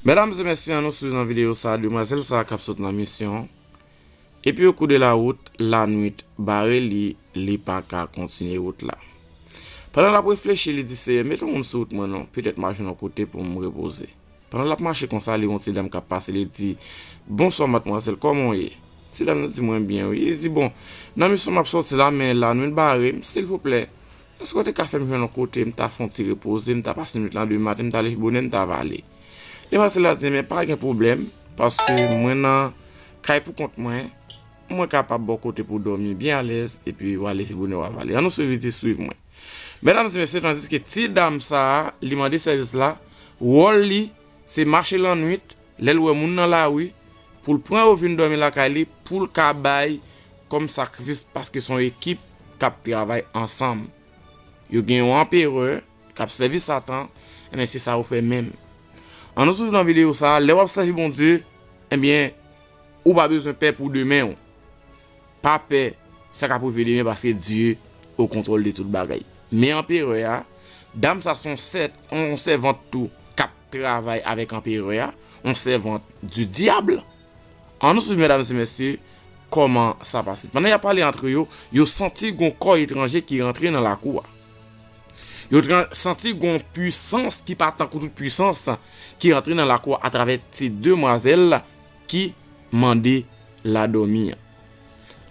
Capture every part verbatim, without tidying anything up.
Medam e mesye, ann nou swiv nan videyo sa a, demwazèl sa a k ap sot nan misyon. Epi okou de la wout, lanwit bare li, li pa ka kontinye wout la. Pandan l ap reflechi, li di, Seyè, mete yon moun sou wout mwen non, petèt m a jwenn yon kote pou m repoze. Pandan l ap mache konsa, li wè yon ti dam k ap pase, li di, Bonswa, madmwazèl, kòman w ye? Ti dam nan di, Mwen byen, wi. Li di, Bon, nan misyon m ap sòti la, men lanwit bare m, silvouplè, èske w te ka fè m jwenn yon kote m ta fè yon ti repoze, m ta pase nwit lan demen maten, m ta leve bonè, m ta va ale? Demwazèl la di, Men pa gen pwoblèm, paske mwen nan kay pou kont mwen, mwen kapab ba w kote pou w dòmi byen alèz, epi w a leve bonè, w a va ale. Ann nou swiv, li di, Swiv mwen. Medam e mesye, tandiske ti dam sa a, li mande sèvis la, wòl li, se mache lannwit, lè l wè moun nan lari, pou l pran yo vin dòmi lakay li, pou l ka bay kòm sakrifis, paske se yon ekip k ap travay ansanm. Yo gen yon anperè k ap sèvi Satan, ebyen, se sa yo fè menm. Ann nou swiv nan videyo sa a, lè w ap sèvi Bondye, ebyen, ou pa bezwen pè pou demen w. Pa pè sa k ap rive demen, paske Dye o kontwòl de tout bagay. Men anperè a, dam sa se yon sè-, yon sèvant tou k ap travay avèk anperè a, yon sèvant di dyab. Ann nou swiv, medam e mesye, kòman sa pase. Pandan y ap pale antre yo, yo santi gon kò etranje ki rantre nan lakou a. Yo tran-, santi gon pwisans ki pa tankou tout pwisans ki rantre nan lakou a atravè ti demwazèl ki mande l a dòmi an.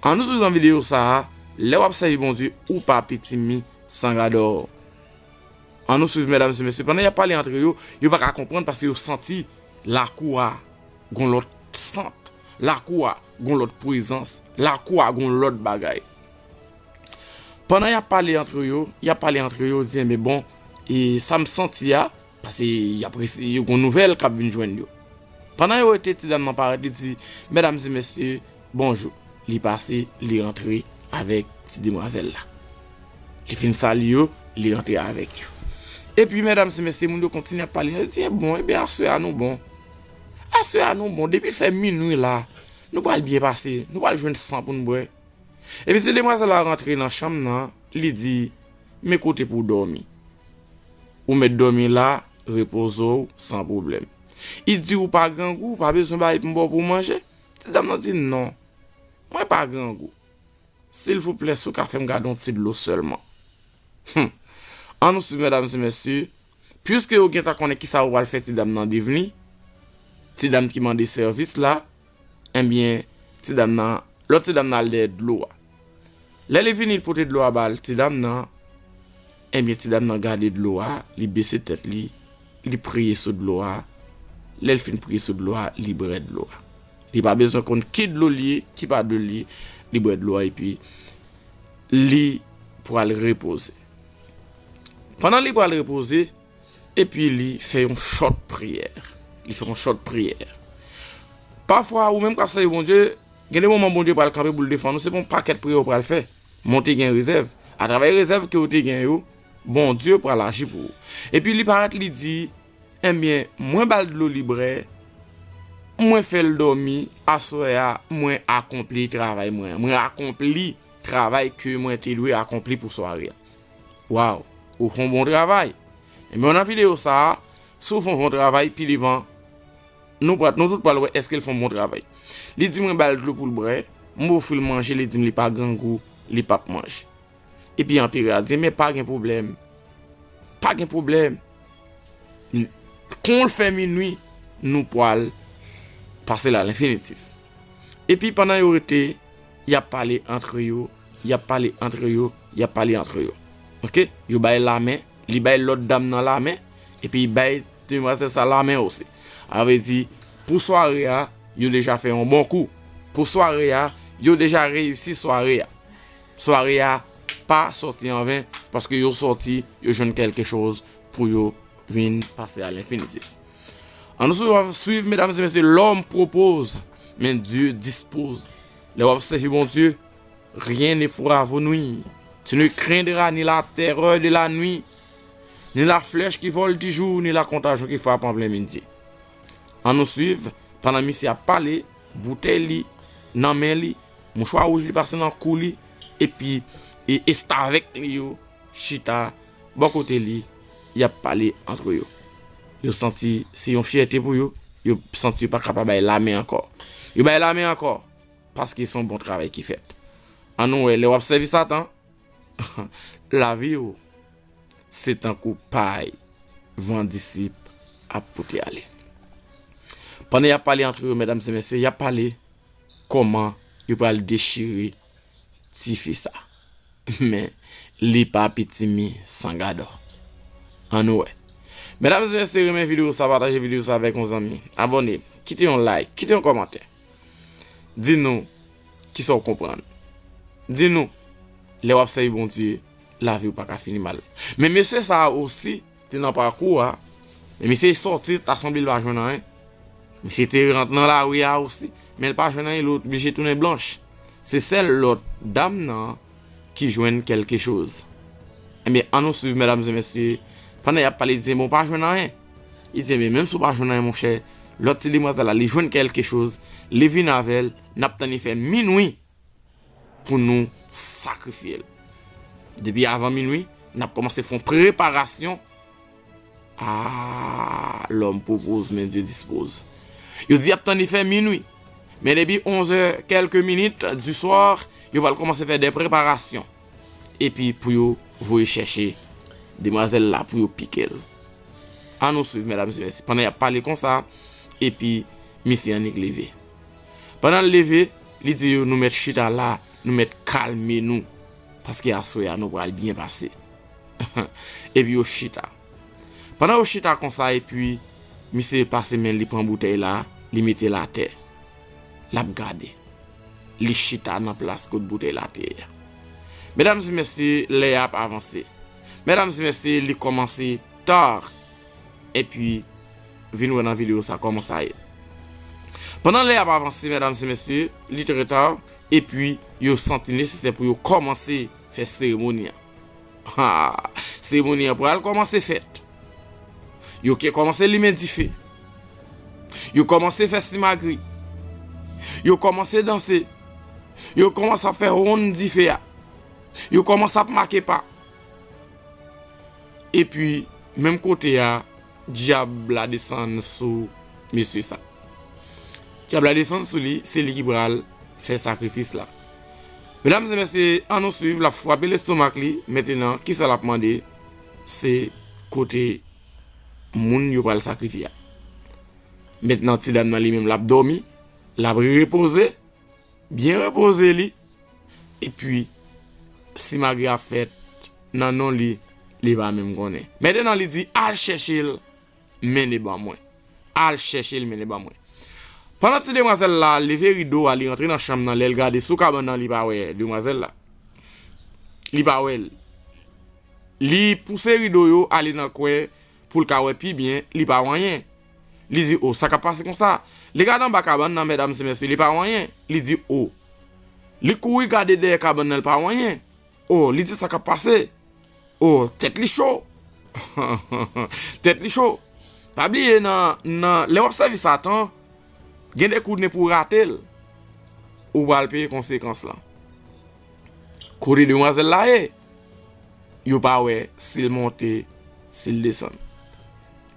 Ann nou swiv nan videyo sa a, lè w ap sèvi Bondye, ou pa pitimi sangadò. Ann nou swiv, medam e mesye, pandan y ap pale antre yo, yo pa ka konprann paske yo santi lakou a gon lòt sant, lakou a gon lòt prezans, lakou a gon lòt bagay. Pandan y ap pale antre yo, y ap pale antre yo, di, Enben bon, e sa m santi a, paske y ap resi-, yo gon nouvèl k ap vin jwenn yo. Pandan yo rete, ti dam nan parèt, li di, Medam e mesye, bonjou. Li pase, li rantre avèk ti demwazèl la. Li fin salye yo, li rantre avèk yo. Epi, medam e mesye, moun yo kontinye ap pale, yo di, Bon, ebyen, aswè a nou bon. Aswè a nou bon, depi l fè minwi la, nou pral byen pase, nou pral jwenn san pou n bwè. Epi ti demwazèl la rantre nan chanm nan, li di, Men kote pou w dòmi. Ou mèt dòmi la, repoze w san pwoblèm. Li di, Ou pa grangou, ou pa bezwen bagay pou m ba w pou w manje? Ti dam nan di, Non, mwen pa grangou. Silvouplè, si w ka fè m gade yon ti dlo sèlman. Hum. Ann nou swiv, medam e mesye, piske yo gentan konnen kisa yo pral fè ti dam nan devni, ti dam ki mande sèvis la, ebyen, ti dam nan, lòt ti dam nan al dèyè dlo a. Lè li vini, li pote dlo a ba l, ti dam nan, ebyen, ti dam nan gade dlo a, li bese tèt li, li priye sou dlo a. Lè l fin priye sou dlo a, li bwè dlo a. Li pa bezwen konn ki dlo li ye, ki pa dlo li ye, li bwè dlo a, epi li pral repoze. Pandan li pral repoze, epi li fè yon short priyè. Li fè yon short priyè. Pafwa, ou menm k ap sèvi Bondye, gen de moman Bondye pral kanpe pou l defann ou, se pa yon pakèt priyè ou pral fè. Men w te gen rezèv. Atravè rezèv ke w te gen yo, Bondye pral aji pou ou. Epi li parèt, li di, Ebyen, mwen ba l dlo, li bwè, mwen fè l dòmi, aswè a, mwen akonpli travay mwen. Mwen akonpli travay ke mwen te dwe akonpli pou sware a. Waw, ou fè yon bon travay. Ebyen, nan videyo sa a, si w fè yon bon travay, pi devan, nou pral, nou tout pral wè èske l fè yon bon travay. Li di, Mwen ba l dlo pou l bwè, mwen ofri l manje, li di m li pa grangou, li p ap manje. Epi anperè a di, Men pa gen pwoblèm. Pa gen pwoblèm. Kon l fè minwi, nou pral pase l a lenfinitif. Epi pandan yo rete, y ap pale antre yo, y ap pale antre yo, y ap pale antre yo. Oke? Yo bay lamen, li bay lòt dam nan lamen, epi li bay demwazèl sa lamen osi. Sa vle di, pou sware a, yo deja fè yon bon kou. Pou sware a, yo deja reyisi sware a. Sware a pa sòti anven, paske yo sòti, yo jwenn kèlke choz pou yo vin pase a lenfinitif. Ann nou swiv, medam e mesye, L'homme propose, mais Dieu dispose. Lè w ap sèvi Bondye, rien ne fera vous nuire. Tu ne craindras ni la terreur de la nuit, ni la flèche qui vole du jour, ni la contagion qui frappe en plein midi. Ann nou swiv, pandan misye ap pale, boutèy li nan men li, mouchwa wouj li pase nan kou li, epi e estavèk li yo chita bò kote li, y ap pale antre yo. Yo santi se yon fyète pou yo, Yo santi yo pa kapab bay lamen ankò. Yo bay lamen ankò, paske se yon bon travay ki fèt. Ann nou wè, lè w ap sèvi Satan, lavi w se tankou pay van disip ap pote ale. Pandan y ap pale antre yo, medam e mesye, y ap pale kòman yo pral dechire tifi sa. Men, li pa pitimi san gadò. Ann nou wè. Medam e mesye, renmen videyo sa, pataje videyo sa avèk yon zanmi. Abòne, kite yon like, kite yon kòmantè. Di nou kisa w konprann. Di nou, lè w ap sèvi Bondye, lavi w pa ka fini mal. Men mesye sa a osi te nan pakou a. Men misye sòti, ta sanble l pa jwenn anyen. Misye te rant nan lari a osi, men l pa jwenn anyen, li oblije tounen blanch. Se sèl lòt dam nan ki jwenn kèlke choz. Ebyen, ann nou swiv, medam e mesye, pandan y ap pale, li di, "Bon, w pa jwenn anyen." Li di, "Men menm si w pa jwenn anyen, monchè, lòt ti demwazèl la, li jwenn kèlke choz, li vin avè l, n ap tann li fè minwi pou nou sakrifye l. Depi avan minwi, n ap kòmanse fè yon preparasyon." Ah, l'homme propose, mais Dieu dispose. Yo di y ap tann li fè minwi. Men depi onz è kèlke minit di swa, yo pral kòmanse fè de preparasyon. Epi pou yo voye chèche demwazèl la pou yo pike l. Ann nou swiv, medam e mesye. Pandan y ap pale konsa, epi misye annik leve. Pandan l leve, li di yo, "Nou mèt chita la, nou mèt kalme nou, paske aswè a nou pral byen pase." Epi yo chita. Pandan yo chita konsa, epi misye pase men li pran boutèy la, li mete l atè. L ap gade. Li chita nan plas kot boutèy la te ye a. Medam e mesye, lè a ap avanse. Medam e mesye, li kòmanse ta. Epi, vin wè nan videyo sa kòman sa ye. Pandan lè a ap avanse, medam e mesye, li trè ta, epi yo santi nesesè pou yo kòmanse fè seremoni an. Ha! Seremoni an pral kòmanse fèt. Yo ke kòmanse limen dife. Yo kòmanse fè simagri. Yo kòmanse danse. Yo kòmanse ap fè wonn dife a. Yo kòmanse ap make pa. Epi, menm kote a, dyab la desann sou mesye sa. Dyab la desann sou li, se li ki pral fè sakrifis la. Medam e mesye, ann nou swiv, l ap frape lestomak li. Mentenan, kisa l ap mande? Se kote moun yo pral sakrifye a. Mentenan, ti dam nan li menm, l ap dòmi, l ap repoze, byen repoze li, epi, simagri a fèt nan non li, li pa menm konnen. Mentenan, li di, "Al chèche l, mennen ban mwen. Al chèche l, mennen ban mwen." Pandan ti demwazèl la leve rido a, li rantre nan chanm nan, lè l gade sou kabann nan, li pa wè demwazèl la. Li pa wè l. Li pouse rido yo ale nan kwen pou l ka wè pi byen, li pa wè anyen. Li di, "O, sa k ap pase konsa?" Li gade anba kabann nan, medam e mesye, li pa wè anyen. Li di, "O." Li kouri gade dèyè kabann nan, li pa wè anyen. O, li di, "Sa k ap pase?" O, tèt li cho. Tèt li cho. Pa bliye, nan, nan, lè w ap sèvi Satan, gen de kou w gen pou w rate l. Ou pral peye konsekans lan. Kote demwazèl la ye? Yo pa wè si l monte, si l desann.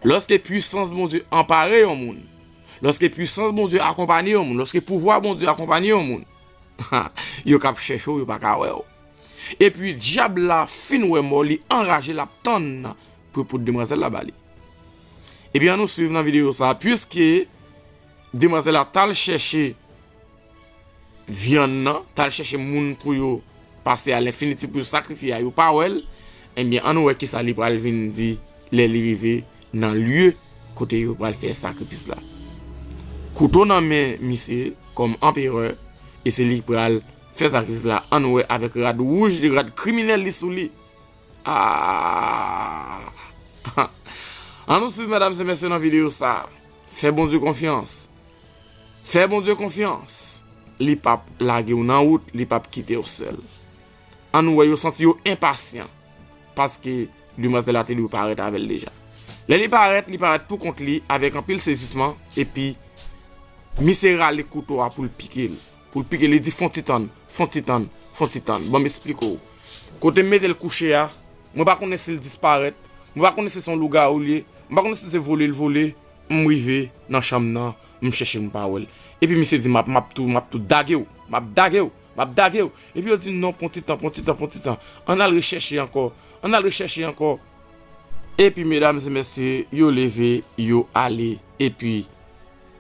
Lòske pwisans Bondye anpare yon moun, lòske pwisans Bondye akonpanye yon moun, lòske pouvwa Bondye akonpanye yon moun, yo k ap chèche w, yo pa ka wè w. Epi dyab la fin wè mò, li anraje, l ap tann pou yo pot demwazèl la ba li. Epi ann nou swiv nan videyo sa, piske demwazèl la t al chèche vyann nan, t al chèche moun pou yo pase a lenfiniti pou yo sakrifye a, yo pa wè l, ebyen, ann wè kisa li pral vin di lè li rive nan lye kote yo pral fè sakrifis la. Kouto nan men misye kòm anperè, e se li ki pral fè sakrifis la, ann wè avèk rad wouj li, rad kriminèl li sou li. Ah! Ann nou swiv, medam e mesye, nan videyo sa. Fè Bondye konfyans. Fè Bondye konfyans. Li p ap lage w nan wout, li p ap kite w sèl. Ann wè, yo santi yo enpasyan, paske demwazèl la te dwe parèt avè l deja. Lè li parèt, li parèt pou kont li avèk anpil sezisman, epi misye rale kouto a pou l pike l. Pou l pike l, li di, "Fon ti tann, fon ti tann, fon ti tann. Ban m esplike w. Kote m mete l kouche a, mwen pa konnen si l disparèt, mwen pa konnen si se yon lougawou l ye, mwen pa konnen si se vole l vole, M rive nan chanm nan, m chèche, m pa wè l. Epi misye di, "M ap, m ap tou, m ap tou dage w, m ap dage w, m ap dage w." Epi yo di, "Non, pran ti tan, pran ti tan, pran ti tan. Ann al rechèche ankò, ann al rechèche ankò." Epi medam e mesye, yo leve, yo ale. Epi,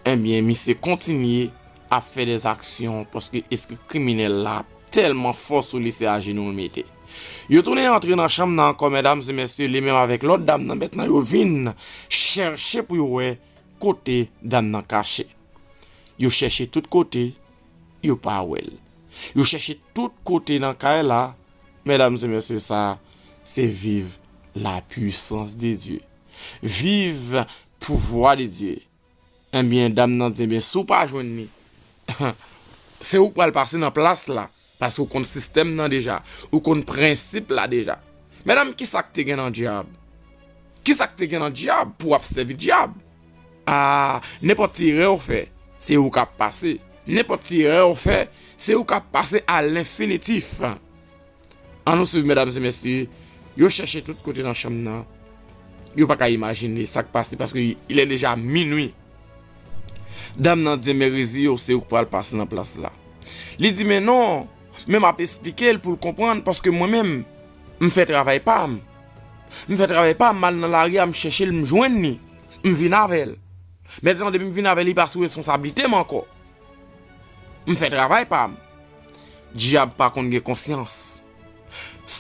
ebyen, misye kontinye ap fè dè aksyon paske espri kriminèl la tèlman fò sou li, se ajenou l mete. Yo tounen antre nan chanm nan ankò, medam e mesye, li menm avèk lòt dam nan. Mentnan yo vin chèche pou yo wè kote dam nan kache. Yo chèche tout kote, yo pa wè l. Yo chèche tout kote nan kay la, medam e mesye, sa se viv la puissance de Dieu. Viv pouvwa de Dye. Ebyen, dam nan di, "Ebyen, si w pa jwenn li, se ou k pral pase nan plas la, paske w konn sistèm nan deja, ou konn prensip la deja." Medam, ki sa k te gen nan dyab? Ki sa k te gen nan dyab pou w ap sèvi dyab? Ah, nenpòt ti erè w fè, se ou k ap pase. Nenpòt ti erè w fè, se ou k ap pase à l'infinitif. Ann nou swiv, medam e mesye. Yo chèche tout kote nan chanm nan. Yo pa ka imajine sa k pase paske il est déjà minuit. Dam nan di, "Men rezi yo, se ou k pral pase nan plas la." Li di, "Men non, men m ap esplike l pou l konprann paske mwen menm, m fè travay pa m. M fè travay pa m, m al nan lari a, m chèche l, m jwenn li, m vin avè l. Mentnan, depi m vin avè l, li pa sou responsablite m ankò. M fè travay pa m." Dyab pa konn gen konsyans.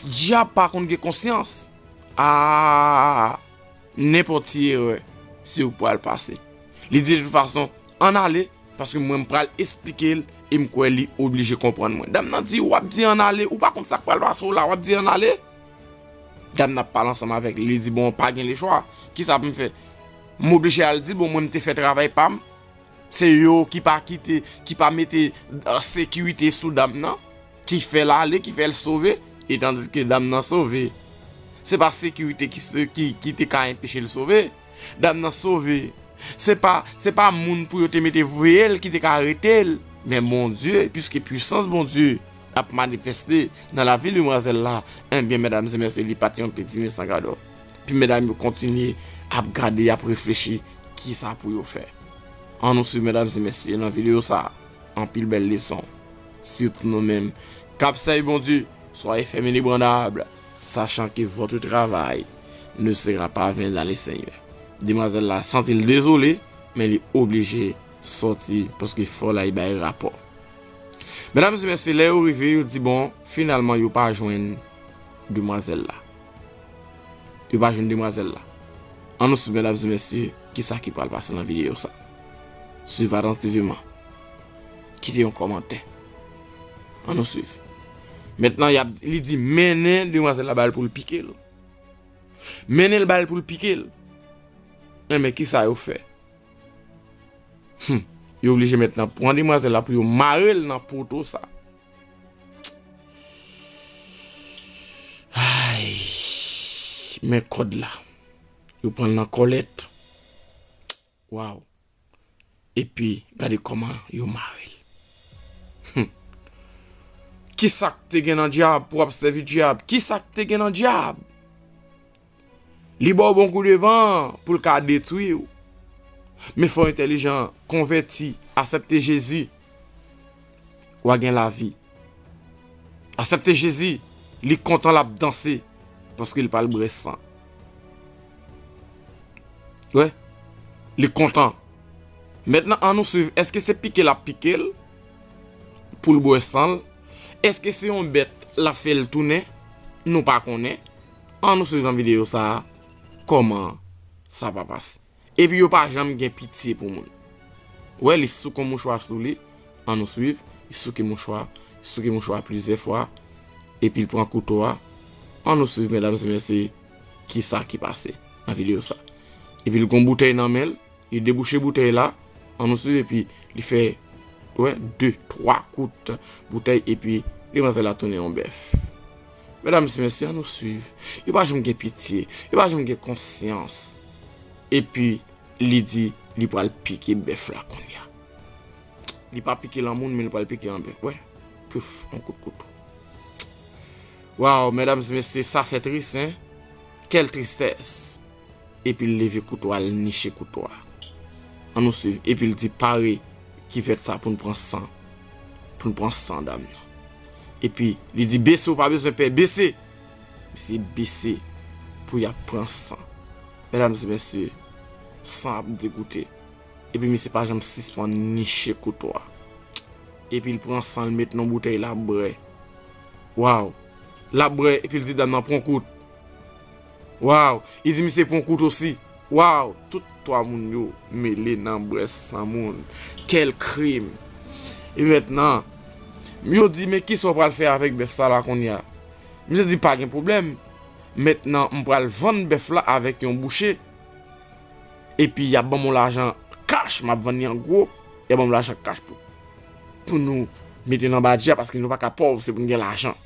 Dyab pa konn gen konsyans. Ah, nenpòt ti erè, se ou k pral pase. Li di, "De tout fason, ann ale, paske mwen m pral esplike l e m kwè li oblije konprann mwen." Dam nan di, "W ap di ann ale, ou pa konn sa k pral pase w la, w ap di ann ale?" Dam nan ap pale ansanm avèk li, li di, "Bon, pa gen lechwa. Kisa pou m fè? M oblije al di, bon, mwen m te fè travay pa m." Se yo ki pa kite, ki pa mete, ah, sekirite sou dam nan, ki fè l ale, ki fè l sove, e tandiske dam nan sove. Se pa sekirite ki, se, ki, ki te ka enpeche l sove. Dam nan sove. Se pa, se pa moun pou yo te mete veye l ki te ka arete l. Men Bondye, piske pwisans Bondye ap manifeste nan lavi demwazèl la, ebyen, medam e mesye, li pa t yon piti misan gadò. Pi medam yo kontinye ap gade, ap reflechi, kisa pou yo fè. Ann nou swiv, medam e mesye, nan videyo sa a. Anpil bèl leson. Sitou nou menm k ap sèvi Bondye, soyez fermes et inébranlables, sachant que votre travail ne sera pas vain dans le Seigneur. Demwazèl la santi l dezole, men li oblije sòti paske fò l al bay rapò. Medam e mesye, lè yo rive, yo di, bon, finalman, yo pa jwenn demwazèl la. Yo pa jwenn demwazèl la. Ann nou swiv, medam e mesye, kisa ki pral pase nan videyo sa. Swiv atantivman. Kite yon kòmantè. Ann nou swiv. Mentnan, y ap, li di, mennen demwazèl la ba l pou l pike l. Mennen l ba l pou l pike l. Enben, kisa yo fè? Hmm. Yo oblije mentnan pran demwazèl la pou yo mare l nan poto sa. Ay, men kòd la. Yo pran l nan kòlèt. Waw. Epi, gade kòman yo mare l. Hmm. Kisa k te gen nan dyab pou w ap sèvi dyab? Kisa k te gen nan dyab? Li ba w bon kou de van pou l ka detwi w. Men fò w entèlijan, konvèti, aksepte Jezi. W a gen lavi. Aksepte Jezi, li kontan, l ap danse, paske l pral bwè san. Wi, li kontan. Mentnan, ann nou swiv, èske se pike l ap pike l pou l bwè san l? Èske se yon bèt l ap fè l tounen? Nou pa konnen. Ann nou swiv nan videyo sa a, kòman sa va pase. Epi yo pa janm gen pitye pou moun. Wè, li souke yon mouchwa sou li, ann nou swiv, li souke mouchwa, li souke mouchwa plizyè fwa, epi l pran kouto a, ann nou swiv, medam e mesye, kisa ki pase nan videyo sa. Epi l gen yon boutèy nan men l, li debouche boutèy la, ann nou swiv, epi li fè, wè, de, twa kout boutèy, epi demwazèl la tounen yon bèf. Medam e mesye, ann nou swiv. Yo pa janm gen pitye, yo pa janm gen konsyans. Epi, li di, li pral pike bèf la kounye a. Li pa pike l an moun, men li pral pike l an bèf. Wè, pouf, yon kout kouto. Waw, medam e mesye, sa fè tris, en. Quelle tristesse. Epi l leve kouto a, l niche kouto a. Ann nou swiv. Epi l di, pare, ki fèt sa pou n pran san. Pou n pran san dam nan. Epi, li di, bese, ou pa bezwen pè, bese. Misye bese pou y ap pran san. Medam e mesye, san ap degoute. Epi misye pa janm sispann niche kouto a. Epi l pran san, l met nan boutèy, l ap bwè. Waw. L ap bwè, epi l di dam nan, pran kout. Waw. Li di misye pran kout osi. Waw. Tout twa moun yo mele nan bwè san moun. Quel crime! E mentnan, yo di, men kisa w pral fè avèk bèf sa la kounye a? Misye di, pa gen pwoblèm. Mentnan, m pral vann bèf la avèk yon bouche. Epi, y ap ban m yon lajan kach, m ap vann li an gwo. Y ap ban m lajan kach pou, pou nou mete nan badje a, paske nou pa ka pòv, se pou n gen lajan.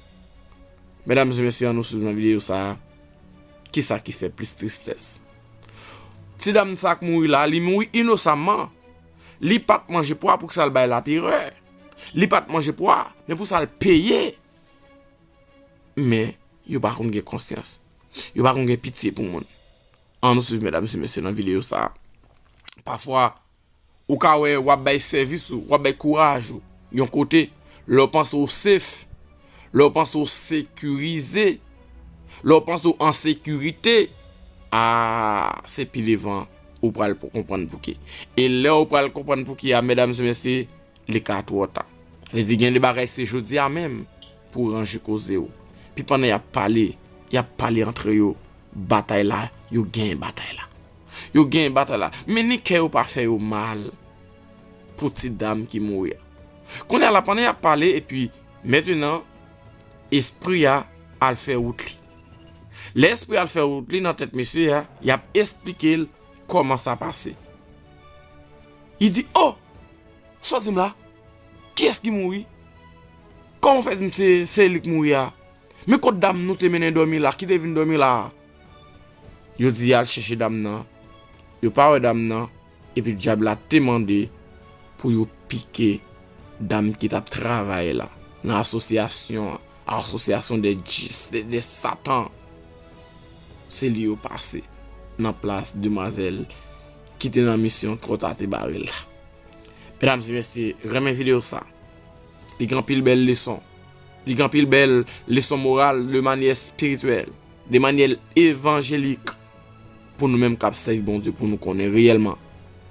Medam e mesye, ann nou swiv nan videyo sa a. Kisa ki fè plis tristès? Ti dam sa k mouri la, li mouri inosamman. Li pa t manje pwa pou sa l bay laterè. Li pa t manje pwa, men pou sa l peye. Men, yo pa konn gen konsyans. Yo pa konn gen pitye pou moun. Ann nou swiv, medam e mesye, nan videyo sa a. Pafwa, ou ka wè w ap bay sèvis ou, w ap bay kouraj ou yon kote, lè w panse w safe, lè w panse w sekirize, lè w panse w an sekirite, a, se pi devan ou pral pou konprann pouki. E lè w pral konprann pouki a, medam e mesye, li ka twò ta. Vle di, gen de bagay se jodi a menm pou w ranje koze w. Pi pandan y ap pale, y ap pale antre yo, batay la, yo genyen batay la. Yo genyen batay la. Men ni kè yo pa fè yo mal pou ti dam ki mouri a. Kounye a la, pandan y ap pale, epi mentnan, espri a al fè wout li. Lè espri a al fè wout li nan tèt mesye a, y ap esplike l kòman sa pase. Li di, o! Sa w di m la? Kiyès ki mouri? Kòman w fè di m se, se li k mouri a? Men kot dam nou te mennen dòmi la, ki te vin dòmi la a? Yo di y al chèche dam nan. Yo pa wè dam nan. Epi dyab la te mande pou yo pike dam ki t ap travay la nan asosyasyon an, asosyasyon dè dji-, dè, dè Satan. Se li yo pase nan plas demwazèl ki te nan misyon twò ta te bare l la. Medam e mesye, renmen videyo sa. Li gen anpil bèl leson. Li gen anpil bèl leson moral de manyè espirityèl, de manyè evanjelik, pou nou menm k ap sèvi Bondye, pou nou konnen reyèlman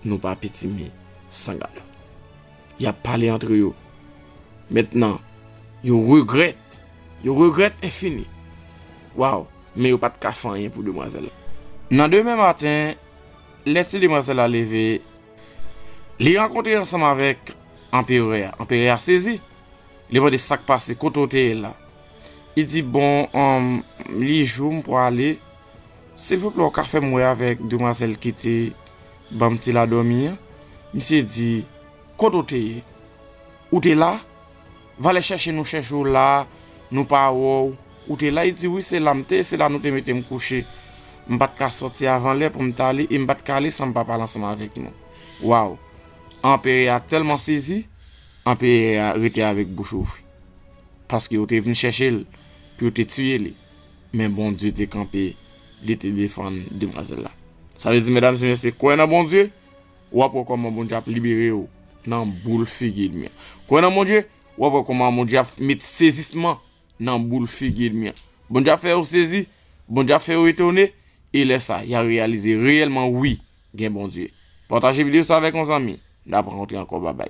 nou pa pitimi san gadò. Y ap pale antre yo. Mentnan, yo regrèt. Yo regrèt enfini. Waw, men yo pa t ka fè anyen pou demwazèl la. Nan demen maten, lè ti demwazèl la leve, li rankontre ansanm avèk anperè a. Anperè a sezi. Li mande sa k pase, kote w te ye la? Li di, bon, um, li jou m pwale. Silvouplè, w ka fè m wè avèk demwazèl ki te ban m ti la dòmi an? Misye di, kote w te ye? Ou te la? Valè chèche nou, chèche w la, nou pa wè w. Ou te la? Li di, wi, se la m te, se la nou te mete m kouche. M pa t ka sòti avan lè pou m t ale, e m pa t ka ale san m pa pale ansanm avèk nou. Waw! Anperè a tèlman sezi, anperè a rete avèk bouch ouvri. Paske yo te vin chèche l pou yo te tiye li. Men Bondye te kanpe, li te defann demwazèl la. Sa vle di, medam e mesye, kwè nan Bondye, w ap wè kòman Bondye ap libere w nan boul figi ènmi an. Kwè nan Bondye, w ap wè kòman Bondye ap met sezisman nan boul figi ènmi an. Bondye ap fè yo sezi, Bondye ap fè yo etone, e lè sa, y a reyalize reyèlman, wi, gen Bondye. Pataje videyo sa avèk yon zanmi. N ap rankontre ankò, babay.